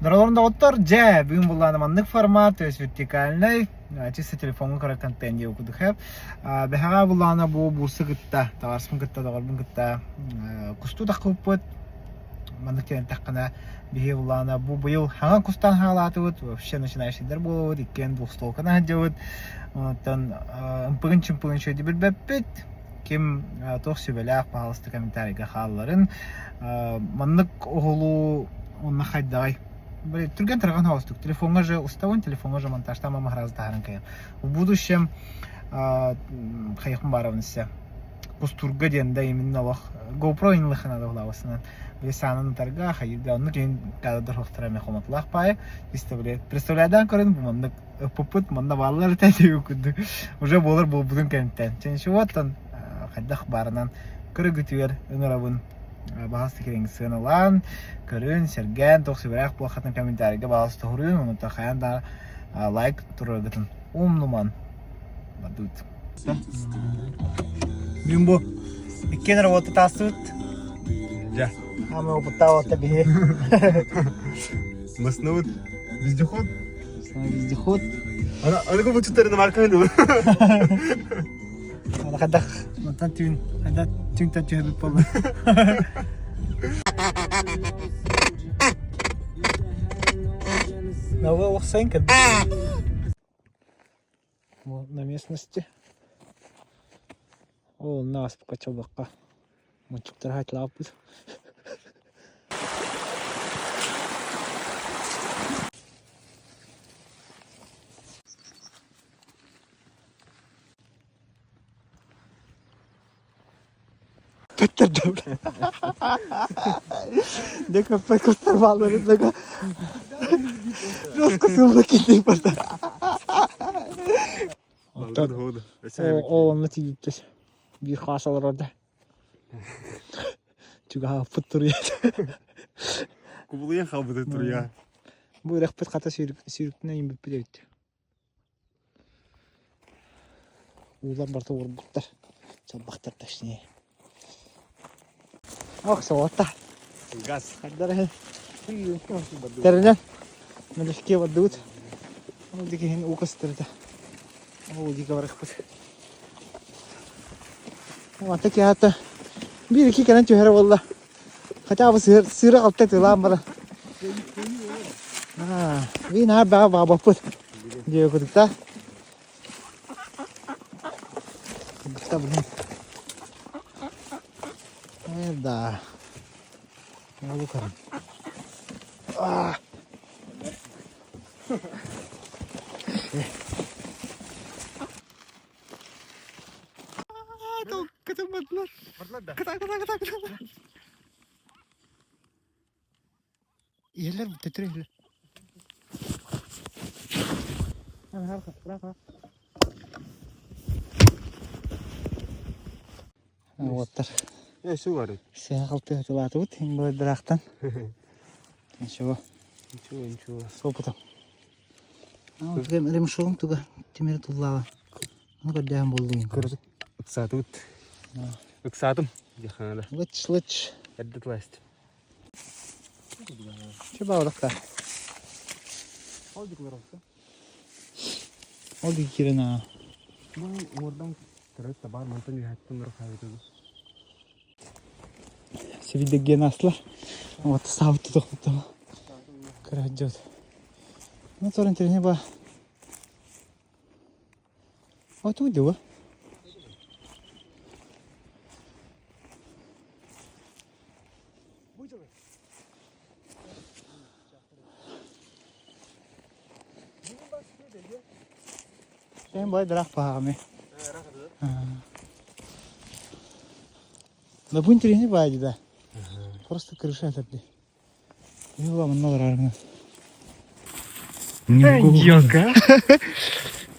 Доролорун доҕоттор, дьэ, бүгүн буллаана маннык формат, то есть вертикальный, чисто телефоҥҥа көрөр контент диэбит курдук хэп. Бэһэҕэ буллаана бу бурсы кытта, табаарыспын кытта, доҕорбун кытта кустуу таххыппыт. Маннык диэн эттэххинэ, биһи буллаана бу быйыл хаҥан кустаан хаалаатыбыт, вообще начинающийдар буолабыт, иккиэн двухстволканы сылдьабыт. Оттон ымпыгын-чымпыгын үчүгэйдик билбэппит. Ким туох сүбэлээх, пожалуйста, комментарийга хаалларын. Маннык уһулуу уонна хайдаҕай? Түргэн тарҕан хаҕыстык. Телефоҥҥа же устабын, телефоҥҥа же монтажтаан мама сразу таһааран кэйэм. В будущем хайыхпын баарабын иссе. Кустурга диэн да именно олох GoPro инлыхына надо булабысынан. Били саанан ытарга, хайыга, оннук иһин кадрдар хохтара ме хомотлаах паайы. Истэ били представляйдаан көрөн бу маннык ыппыппыт манна бааллар этэ диэбит курдук уже буолар буолбутун кэнниттэн. Чэнчуоттан хайдах баарынан көрөгүтүгэр ыҥырабын баҕас кириҥ сыаналаан көрүн сэргээн туох сүбэлээх буолхатын комментарийга баҕас тоһуруйун онута хайаан да лайк тураргытын умнуман бардыбыт Бүгүн бу иккиэн работа таастыбыт. Дьэ. Ама опыттаабатта биһи. Маснабыт вездеход. Вездеход. Аны бу марка дуу. Хайдах мантан түүн хайдах түүнтэн түһэбит буолла. Новый олохсайын кэлбит. На местности. Ол онно ааспыкка чолбокко мунчуктары хатылаабыппыт. Төттөрдө. Де көппөй кустар баалларын да жестко сылла киирдик барда. Ол онно тиийбиппит. Биир хаас олорордо. Чугаһааппыт туруйа. Кубулуйан хаалбыты туруйа. Бу үрэхпит хата сүүрүктүнэн үүммүппүт эбит. Уулар барыта уорбуттар, чалбахтар точнее. Ох, соҕотта. Газ. Хайдара Тэринэн налегке бардыбыт. Ол дикиһин уу кыстырыта. Ол диэки барыахпыт. Ата киһата биир ики кэлэн түһэрэ буолла. Хотя бы сыыр сыыра алта тылаан баран. Биин аар баҕа баҕабаппыт диэ курдукта. Курдукта блин. Э да. Ол көрөн. А. Кытымматылар. Кыта кыта кыта кыта. Иһэллэр төттөрү иһэллэр. Уоттар. Э, су бар. Сыһа халты тылаатыбыт былырдаахтан. Ничего. Ничего, ничего. С опытом. Ремешогум туга тимири туллаaba. Ону көрдөөн буоллуйун. Кырдык ыксаатыбыт. Ыксаатым. Дихана. Лыч лыч. Эрдэ тыласт. Че баалыкта? Ол дикирен аа. Бу уордан көрөт табаар мантан үһәттен бары хаайытыбы. Сибидэгген аслар. Вот саабыт тутуктуттам. Көрөдьөт. Ну, тор интереснее ба. А тугу дела? Sen бай дырах паами. Да бу интереснее баайды да. Просто крыша это Юла манна олорор Йока.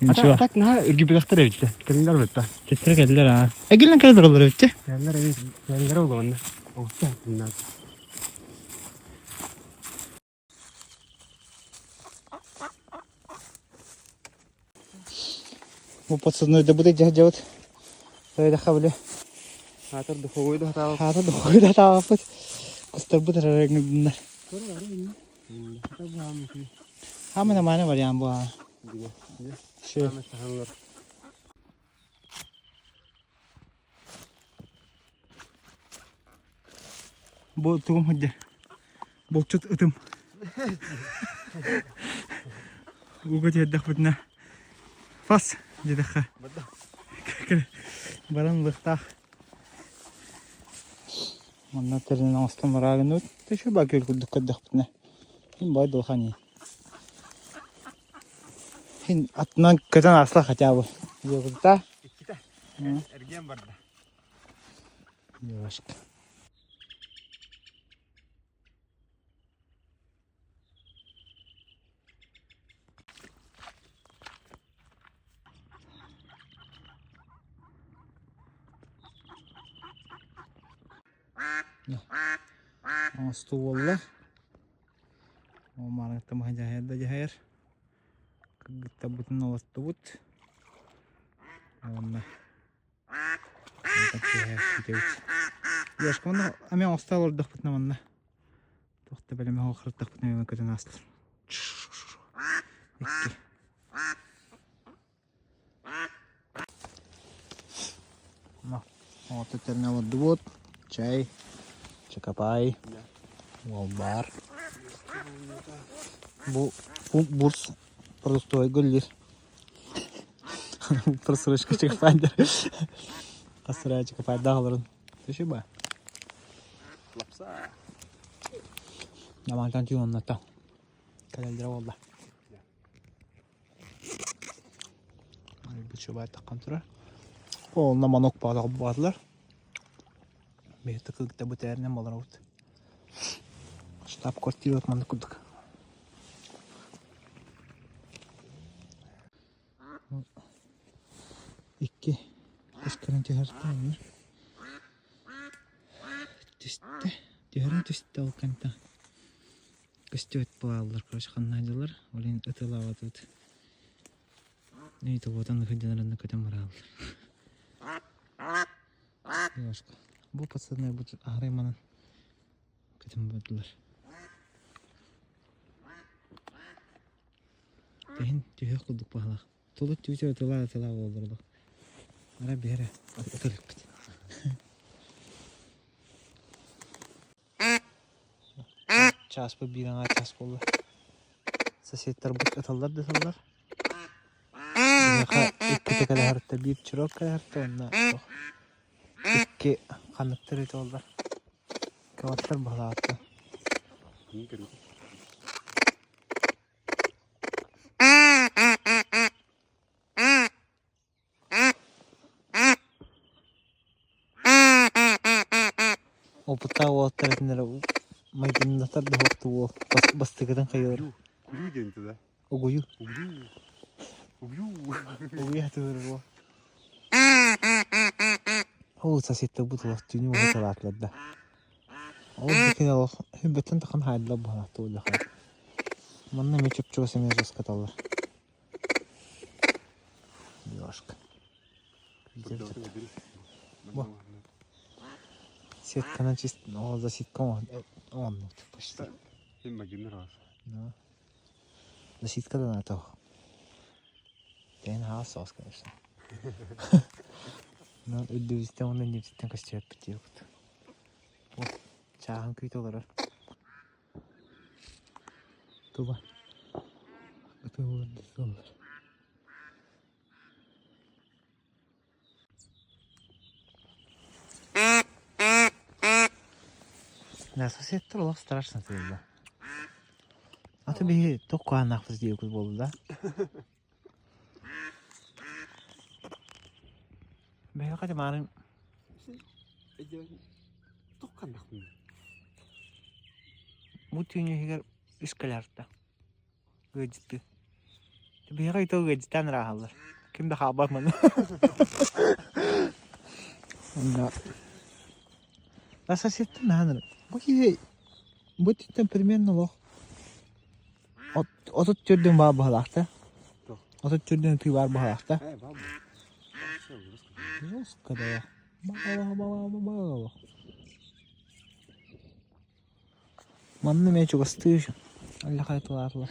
Ничего. Так наһаа үргүбүтэхтэр эбит. Кэллэр бытта. Төттөрү кэллэр аа. Эгилэн кэлэр олорор эбит. Кэллэр эбит. Кэллэр олоронна. Оҕуста Бу пацаны да будет делать. Тойдахха били. Хаатар духовой да хатаабыт. Хаатар духовой да хатаабыт. Кустарбыт эрэрэгнэр. Хамана маны вариант буа. Ше. Бу тугум сылдьар? Булчут ытым. Ууга тиэрдэхпитинэ фас диэтэххэ баран ылыахтаах. Манна тэринэн оҥостон бараагыныбыт. Төшө баа күөл курдук көрдөхпүтүнэ. Мин бай долхан Хин атынан көтөн аасла хотя бы. Диэбитэ. Иккитэ. Эргиэн барда. Девушка. Оҥостуу буолла. Ол маныгыттан баһа дьаһайар да дьаһайар. Кыргыттарбытын олортубут. Уонна Дьошка манна эмиэ оҥосто олордохпутуна манна туох да бэлэмэ суох сырыттахпытына эмиэ көтөн аастылар. Икки. Оҕото тэринэ олордубут. Чай, чакапай, уолбаар. Бу бурс продуктовайга үлэлиир. Просрочка чакапайдар. Хасыра чакапайдаах олорун. Спасибо. Лапса. Намантан түүн оннотто. Кэлэллэрэ буолла. Бучубай таххан турар. Онно манок баалаах баатылар. Бэйэтэ кыргыта бутээринэн болоробут. Штаб квартира маннык курдук. Икки көскөрөн түһэртэ эмиэ. Түстэ. Түһэрин түстэ ол кэнтэ. Көстүбэт буолаллар, короче, ханна сылдьаллар, ол иһин ытыалаабатыбыт. Ыйытыллыбатан сылдьан көтөн барааллар. Немножко. Бу пацаны бу аһарай манан көтөн бардылар. Тэһин түһүөх курдук баһылаах. Тулут түүтэ ытылаа ытылаа буоллар Ара биэрэ ытылыкпыт. Чааспыт биир аҥаар чаас буолла. Соседтарбыт ыталлар да ыталлар. Биһиэхэ иккитэ кэлэ сырытта, биир чурок кэлэ сырытта уонна туох икки ханныктар ыталлар. Кыбаттар баһылааттар. Опыттаах уолаттар этиннэрэ майгыннатар да уһукту уол бастакытын хайыыр. Угуйуу диэн да? Угуйуу. Угуйуу. Угуйуу. Угуйа сатыыр уол. Ол соседтарбыт олох түүнү уһу салаатылар да. Ол дикин олох хүббэттэн тахан хаайдылар буолаахты улахан. Манна эмиэ чуп-чугас эмиэ жескаталлар. Немножко. Бу. Сетканан чист, о, за сетка он почти. Да. За сетка да на то. Тэн хаос конечно. Но үрдүбүттэн уонна нефтиттэн көстүбэппит диэбит. Чааһын күүтэ олорор. Туба. Ытыаллар. Да, соседтар олох страшно тыылла. А то биһи туох куһааннаахпыт диэбит буолла да. Бэйэҕэ дьамаарын Бу түүн иһигэр үс кэлэртэ ыалдьыттыы. Биһиэхэ ити ыалдьыттаан ырааһаллар. Ким да хаалбат манна. Онно соседтан наһаа бу киһи бу өттүттэн примерно олох 34 баар быһалаахта. 34 ытыы баар быһалаахта. Жестко да. Манна эмиэ чугастыы. Аллахай тулаатылар.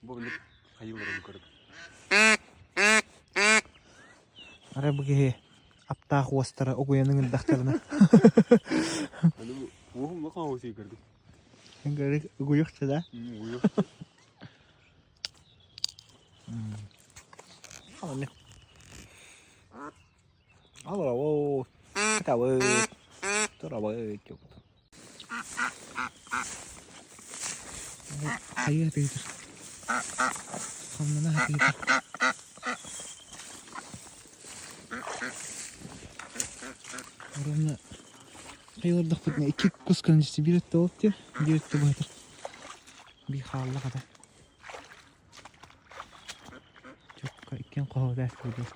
Бу билик хайыыларын көрүп. Арай бу киһи аптаах уостара угуйан ыҥырдахтарына. Аны бу уоһум лахан уосуй көрдүк. Угуйуохча да? Угуйуох. Алла. Алла, Тавы. Туравы. Хайа тыытыр. Хамнана хатыытыр. Ровно хайылардахпытына икки кус көнүстү биир өттө ол диир, биир өттө быһатыр. Биир хаалла хата. Чокка иккиэн хоһоодаас курдук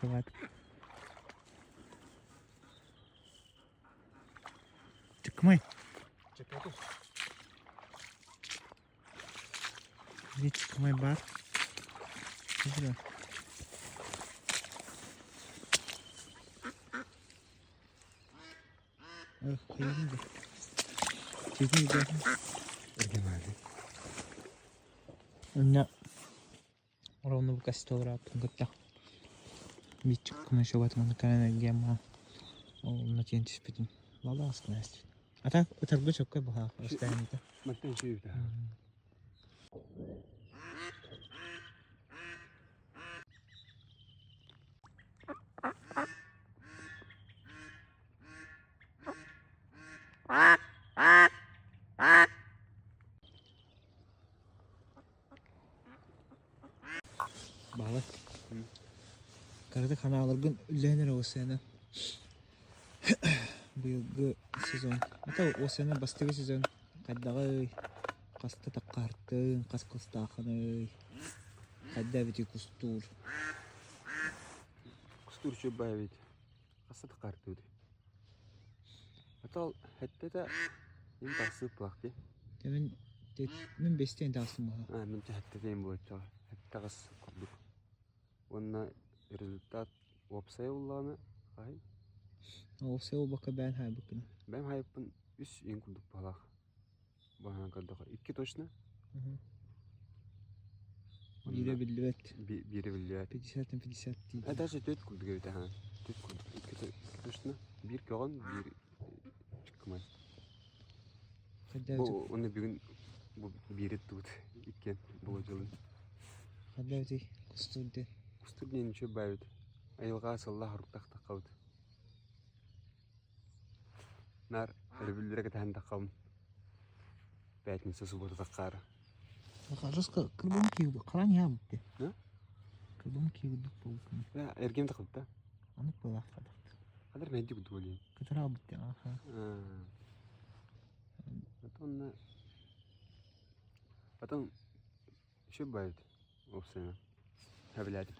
Чыккымай. Где чыккымай бар? Видела? Онно Ровно бу костёлрааппын кытта биир көмөсүгат маны кэлэн эргиэн маҕан онно тиийэн түспүтүм балааскын эстибит а так ытарга чөккө быһаах өстөөнүтэ Мантан үчүгэй Баҕалар Кыратык ханааларгын үллэһин эрэ уоссайынан быйылгы сезон это уоссайынан бастакы сезон хайдаҕый хаста таккаартыҥ хас кустааххыный хайда эбитий кустуур Кустуур үчүгэй баҕайы эбит. Хаста таккаартыыбыт? Атал хэттэтэ мин тахсыыппалаах дии. Мин мин бэстиэн таҕыстым баһа. Аа мин хэттэтиэм буолчаҕа. Хэттэҕис курдук. Уонна результат уопсайа буллаҕына хаһый? Уопсайа буолбакка бэйэн хаайбыккын. Бэйэм хаайбыппын үс иин курдук баһылаах. Баһаан көрдөхө икки точно. Биирэ биллибэт. Биирэ биллибэт. 50 на 50 дии. А даже төрт курдук эбит аха. Төрт курдук. Икки точно. Биир көҕөн, биир чыккымай. Бу уонна бүгүн бу биири туут иккиэн болодьулун. Хайда кустуур диэн. Кустуур диэн үчүгэй баайбыт. Айылҕа сыллаах хоруктаах таххабыт. Наар өрөбүллэрэ кэтэһэн таххабын. Пятница, суббота таххаары. Хараска кырбам киирбит, хараан иһаабыт Да? Кырбам киирбит буолбут. Да, эргим тахыбыт Анық буолаах хадах. Хадar мэнди курдук буолуо. Кытараабыт диэн аха. Потом потом еще бывает уопсайынан. Хэбилээтим.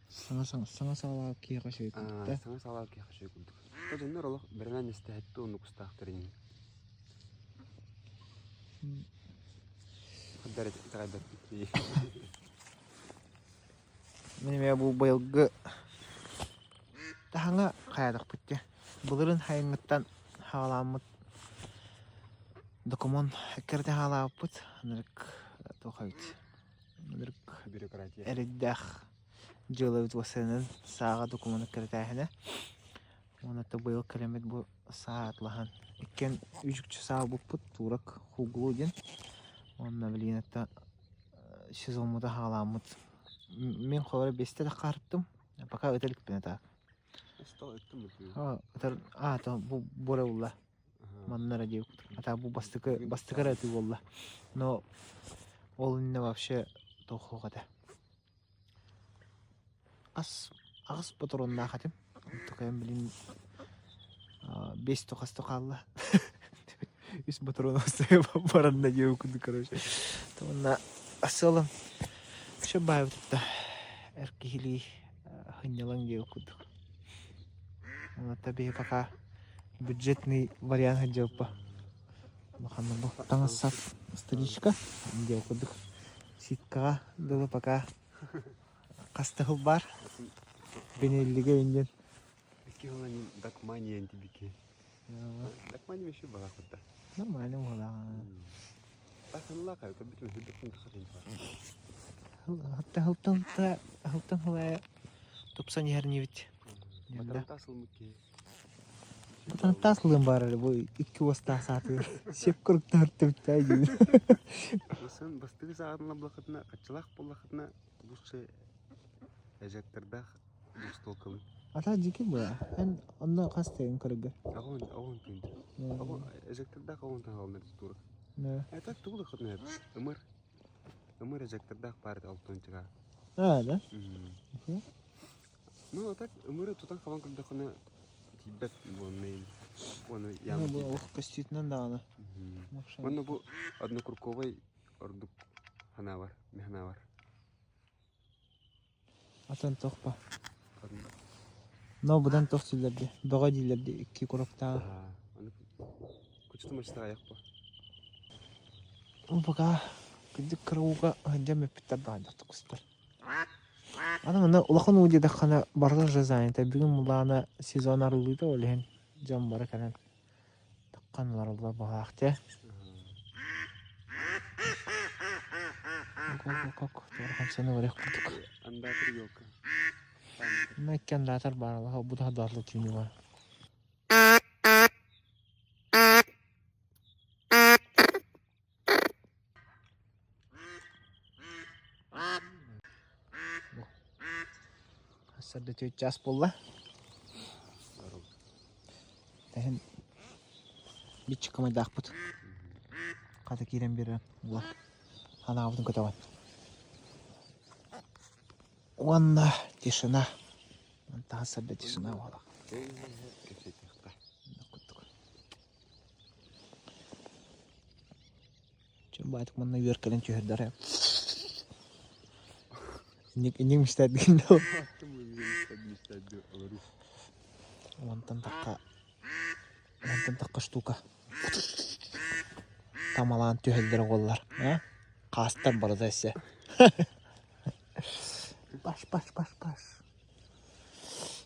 Саҥа саҥа саҕалаах киһиэхэ үчүгэй курдук да. Саҥа саҕалаах киһиэхэ үчүгэй курдук. То дьоннор олох бэринэн истэһэттэ оннук устаахтар ини. Хаддар итэҕэйбэппит. Мин эмиэ бу быйылгы таһаҥа хайаатахпыт дии. Былырын хайыҥҥыттан хаалааммыт докумуон эккирэтэ хаалаабыппыт. Ынырык туох эбит Ынырык Бюрократия. эрэйдээх дьыала эбит уоссайынан сааҕа докумуон эккирэтээһинэ. Уонна быйыл кэлэммит бу саа атлаһан иккиэн үчүкчү саа ылбыппыт турок хуглу диэн. Уонна билигин это сезоммута хаалааммыт. Мин холоро биэстэ да хаарыттым. Пока ыта иликпин так. Ытар а то бу буора булла. Манна эрэ диэбит. А бу бастакы бастакы эрэ ытыы буолла. Но ол иннинэ вообще туох этэ. Ас аҕыс ботуруоннаах этим. Тукайым билин биэс тухаста хаалла. Үс ботуруон баранна диэбит курдук короче. Уонна сыалым все баайбытытта эр киһилии сынньалаҥ диэбит курдук. Онно биһи пока бюджетный вариант сылдьыбыппа. Улаханна бу таҥас-сап страничка диэбит курдук. Ситкаҕа дылы пока хас да сыл баар. Бенеллигэ иннин. Дакмания антибики. Дакмания еще была хута. Нормально буолаа. Алтан алтан хылая тупсан иһэр инибит. Батарантаас ылыам баар эрэ бу икки уостаах саатыгар сиэп куруктаһар түбүттэй диир. Сын бастыгы саҕатын лаблахытына, хаччылаах буоллахытына лучше эжектордаах двухстволкалыы. Ата дьики быа. Эн онно хас тэйин көрөргө? Аҕон аҕон тыынча. Аҕон эжектордаах аҕон таһалнар турар. Это тугу да хатна ымыр ымыр эжектордаах баар алтончыга. А, да? Ну, а так ымыры тутан хабан көрдөххүнэ тиийбэт буолнай уонна Ну, бу олох көстүүтүнэн даҕаны. Уонна бу однокурковай ордук ханаабар, механаабар. Атын тохпа. Но будан тох сүллэрди. Бөҕө дииллэрди икки куруктааҕы. Кучуту мачтаайах бу. Ол пока кырдьык кыра ууга сылдьан бүппүттэр даҕаны тукустар. Аны манна улахан уу диэтэххинэ барыта уже занято. Бүгүн Мулаана сезон арыллыыта ол иһин дьон бары кэлэн таххан олороллор баҕалаах дьэ. Ок-ок-ок, туора хамсана барыах курдук. Андаатыр елка. Мына икки андаатар баар, бу да даарлы түүнү бар. Сарда түөрт чаас буолла. Тэһин биччик комайдаахпыт. Хата киирэн биэрэн ула ханаабытын көтөҕөн. Уонна тишина. Таһас сарда тишина буола. Чэ баайтык манна үөр кэлэн түһэрдэр ээ. Инник инник мечтать дуу. Уонтан тахха уонтан тахха штука. Тамалаан түһэллэр оҕоллор. А? Хаастар барыта өссө. Паш, паш, паш, паш.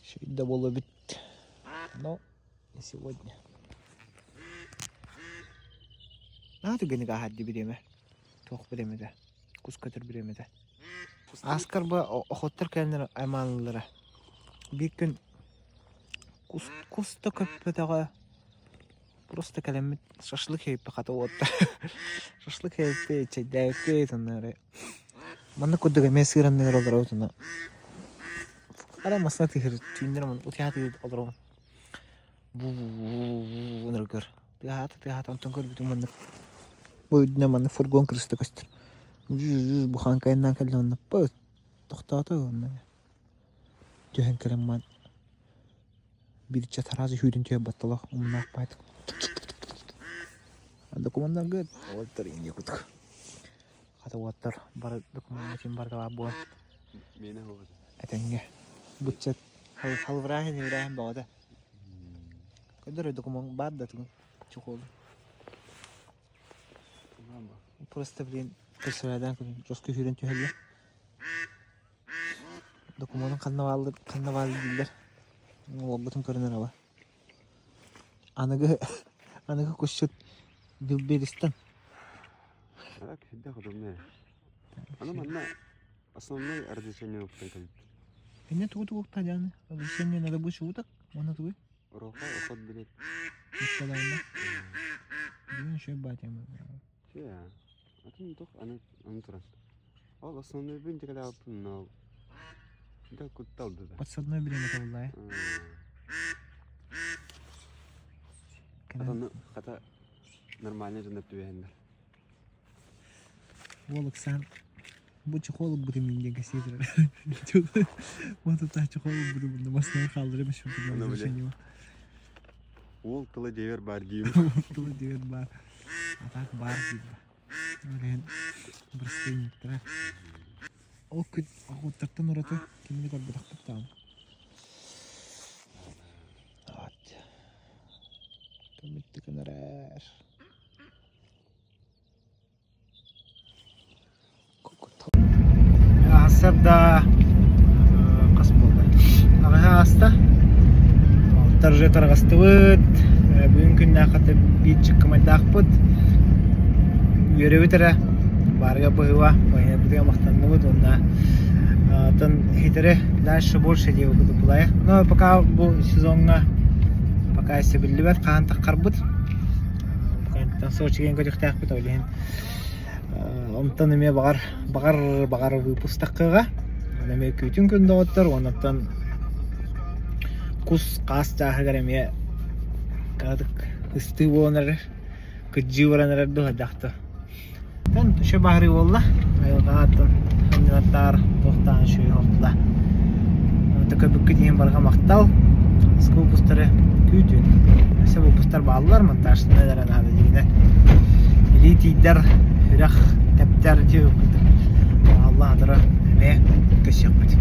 Шүйдэ буолуо эбит. Но не сегодня. Наһаа түргэнник ааһар дии бириэмэ. Туох бириэмэтэ? Кус көтөр бириэмэтэ. Ааскар бу охоттор кэлэннэр аймааныллара. Биир күн кус, кус да көппөтөҕө просто кэлэммит шашлык хэйиппи хата уотта. Шашлык хэйиппи, чэйдээбиппит, онно эрэ Маннык курдук эмиэ сыыр анныгар олоробут уонна арай массыына тыаһыыр түүннэр утуйа олоробун бу-бу-бу тыаһаата тыаһаата онтон көрбүтүм маннык бу үрдүнэн маннык фургон кырыста көстөр буханка айаннаан кэллэ уонна тохтоото уонна түһэн кэлэн баран биирчэ тараас сүүрэн түһэр батталах умнаах баайтык докумуоннаргыт уолаттар инньэ кутук Хата уолаттар бары докумуоннарын барыта баар буолан этэҥҥэ быччат халвырааһын иирээһин бөҕөтө. Көрдөр докумуон баар да тугун чехолу. Просто блин представлядан жестко сүүрэн түһэллэр. Докумуонун ханна бааллар ханна бааллар дииллэр. Уолбутун көрөн эрэ Аныгы аныгы кусчут Билберистан. Так, сүрдээх удобнай. Аны манна основной разрешение уктан кэлбит. Инне тугу тугу уктаадьааны? Разрешение на добычу уток? Уонна тугуй? Ороха, охот билет. Николаевна. Бүгүн еще батя Че, атын туох аны аны туран. Ол основной бин тикалааппын но да кутталды да. Подсадной время табыллай. Хата хата нормальный дьоннор түбэһэннэр. Уол ыксаан бу чехол ылбытым мин диэн кэсиэ турар. Вот это чехол ылбытым мунна массыына хаалларым еще разрешение. Уол тыла дьиэбэр баар диим. Уол тыла дьиэбэр баар. А так баар диир. Ол иһин бырастыынньыктара. Ол күн охоттартан ураты кими да көрбөтөхпүт даҕаны. Вот. Көмүттүк эрэр. Сарда хас буолла? Аҕыһа ааста. Торже тарҕастыбыт. Бүгүн күннээх хата биир чыккымайдаахпыт. Үөрэбит эрэ, баарга быһыыба, байыаннайбытыгар махтанныбыт уонна оттон хитэри дальше больше диэбит курдук булайа. Но пока бу сезоҥҥа пока биллибэт хаһан таххарбыт. Пока Сочиген көтүөхтээхпит ол иһин онтон эмиэ баҕар баҕар баҕар выпуск таххыаҕа. Оны эмиэ күүтүн күн доҕоттор уоннаттан кус хаас чааһыгар эмиэ кыратык ыстыы буолан эрэр кырдьыы баран эрэр дуу хайдах да. Тэн еще баһырыы буолла. Айылҕаҕа аттан анньылаттаар туохтаан үчүгэй оһохтула. Төкөбүккүт иһин барҕа махтал. Аныгы выпустары күүтүн. Өссө выпустар бааллар, монтажтана эрэ наада диигинэ. Илии тиийдэр, үрэх тэптэр диэбит курдук. Аллаһа тура эмиэ көрсүөхпүт.